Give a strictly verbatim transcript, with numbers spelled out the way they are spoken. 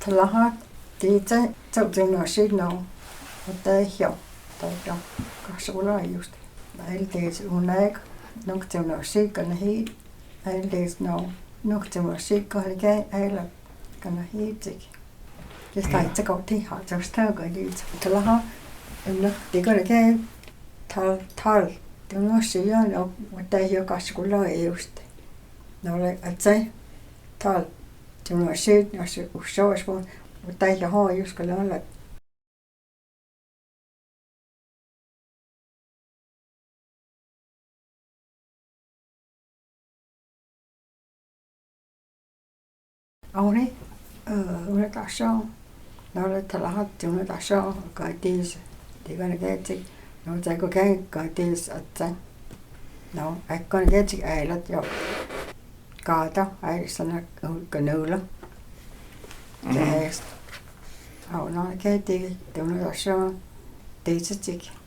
Tæ lahat, ti tse, tse tsiu no sit no. Ua ta hio, ta hio. Kasukula justi. Ailtiis uneka, nunka tsiu no sit kana hit. Ailtiis no, nunka tsiu no sit kana ke, aila kana hitsik. Kes tai tse ko ti ha, tse sta ka di tse. Tæ lahat, en no, ti kana ke, tal, tal. Tsiu no sit ja, no, ua ta hio kasukula justi. No le, a tse, tal. Tsiu no sit, no se, uso, es mo, ua ta hio ho, jus ka la la. Auni, eh, una ta so, no le tæ lahat, tsiu no ta so, ka ti se, ti kana ke tse, no tse ko ke, ka ti se, a tse. No, ai kana ke tse, ai la yo. Kata, ai sana, eh, kanula. Tse es. Au, no, ke ti, tsiu no ta so, ti se tse.